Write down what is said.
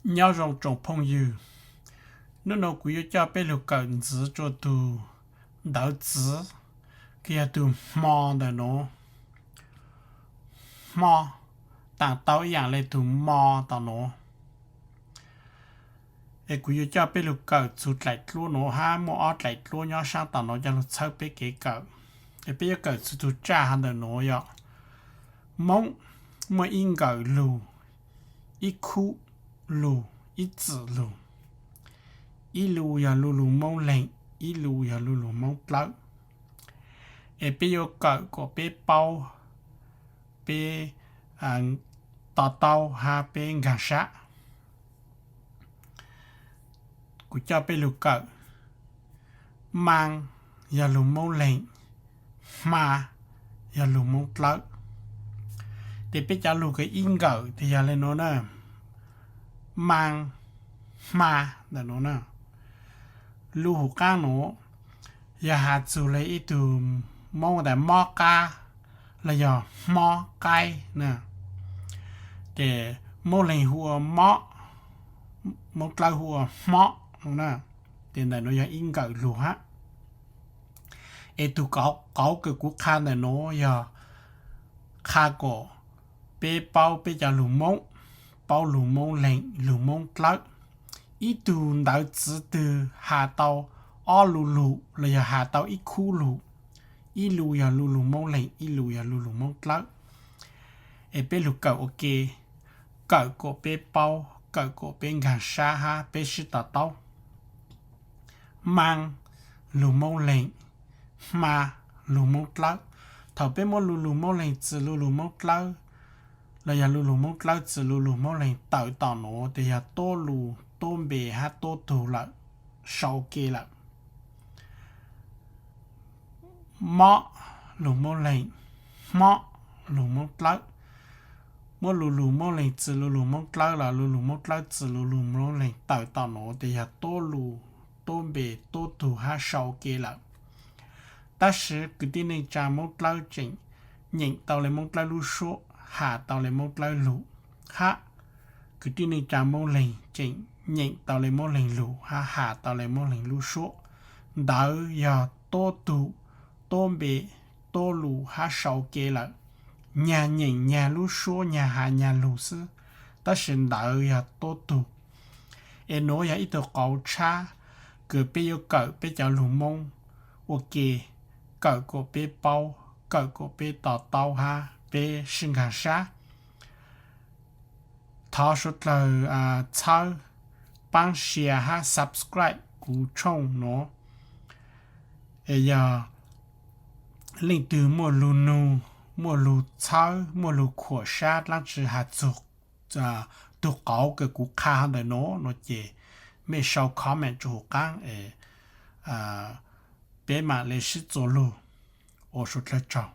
Nyob zoo tsoom phooj ywg, hnub no kuv yuav coj peb lug kawm ntxiv rua tug ntawv txiv, kws yog tug hmo ntawm nuav. Hmo taam tau ib yaam le tug mo tom nuav. Es kuv yuav coj peb lug kawm txug dlaim dluab nuav hab muaj ob dlaim dluab nyob saab tom nuav coj lug txhawb peb kev kawm. Es peb yuav kawm txug tug tsaj hov ntawm nuav yog Moob muaj ib nkawm lug, ib khub lug, ib txwm lug. Ib lug yog lu lug Moob Leeg, ib lug yog lu lug Moob Dlawb. Es peb yuav kawm kom peb paub, peb to taub hab peb nkaag sab. Kuv coj peb lug kawm. Maa yog lug Moob Leeg, hma yog lug Moob Dlawb. Tes peb cov lug kws ib nkawm tes yog le nuav na, maa, hma ntawm nuav na. Lub huv qaab nuav yog has txug le ib tug Moob tas mob qaab los yog hmob qaib na. Ces Moob Leeg hu ua mob, Moob Dlawb hu ua hmob no na. Ces ntawm nuav yog ib nkawm lug hab. Es tug qauv kws kuv qha ntawm nuav yog qha kom peb paub peb cov lug Moob, paub lug Moob Leeg, lug Moob Dlawb. Ib tug ntawv txiv twg has tau ob lu lug los yog has tau ib khub lug, ib lu yog lu lug Moob Leeg, ib lu yog lu lug Moob Dlawb. Es peb lug kawm ua ke, kawm kom peb paub, kawm kom peb nkaag sab hab peb sib to taub. Maa lug Moob Leeg, hma lug Moob Dlawb. Thaum peb muab lu lug Moob Leeg txwm lu lug Moob Dlawb los yog lu lug Moob Dlawb txwm lu lug Moob Leeg tawm tom nuav tes yog tuab lug, tuab npe hab tuab tug lawm, sau ua ke lawm. Mob lug Moob Leeg, hmob lug Moob Dlawb. Muab lu lug Moob Leeg txwm lu lug Moob Dlawb los lu lug Moob Dlawb txwm lu lug Moob Leeg tawm tom nuav tes yog tuab lug, tuab npe, tuab tug hab sau ua ke lawm. Tab sis kwv tij neej tsa Moob Dlawb tseem nyeem tau le Moob Dlawb lub suab, has tau le Moob Dlawb lug, hab kwv tij neej tsa Moob Leeg tseem nyeem tau le Moob Leeg lug hab has tau le Moob Leeg lub suab. Ntawd yog tuab tug, tuab npe, tuab lug hab sau ua ke lawm. Nyag nyeem nyag lub suab, nyag has nyag lug xwb, tab sis ntawd yog tuab tug. Es nuav yog ib tug qauv tshab kws peb yuav kawm peb cov lug Moob ua ke, kawm kom peb paub, kawm kom peb to taub hab peb sib nkaag sab. Thov suav dlawg txhawb paab share hab subscribe kuv tshooj nuav. Es yog leej twg muaj lug nug, muaj lug txhawb, muaj lug khuam sab dlaab tsi has txug tug qauv kws kuv qha hov ntawm nuav no ces mej sau comment rua huv qaab es peb maam le sib txuas lug. Ua suav dlawg tsaug.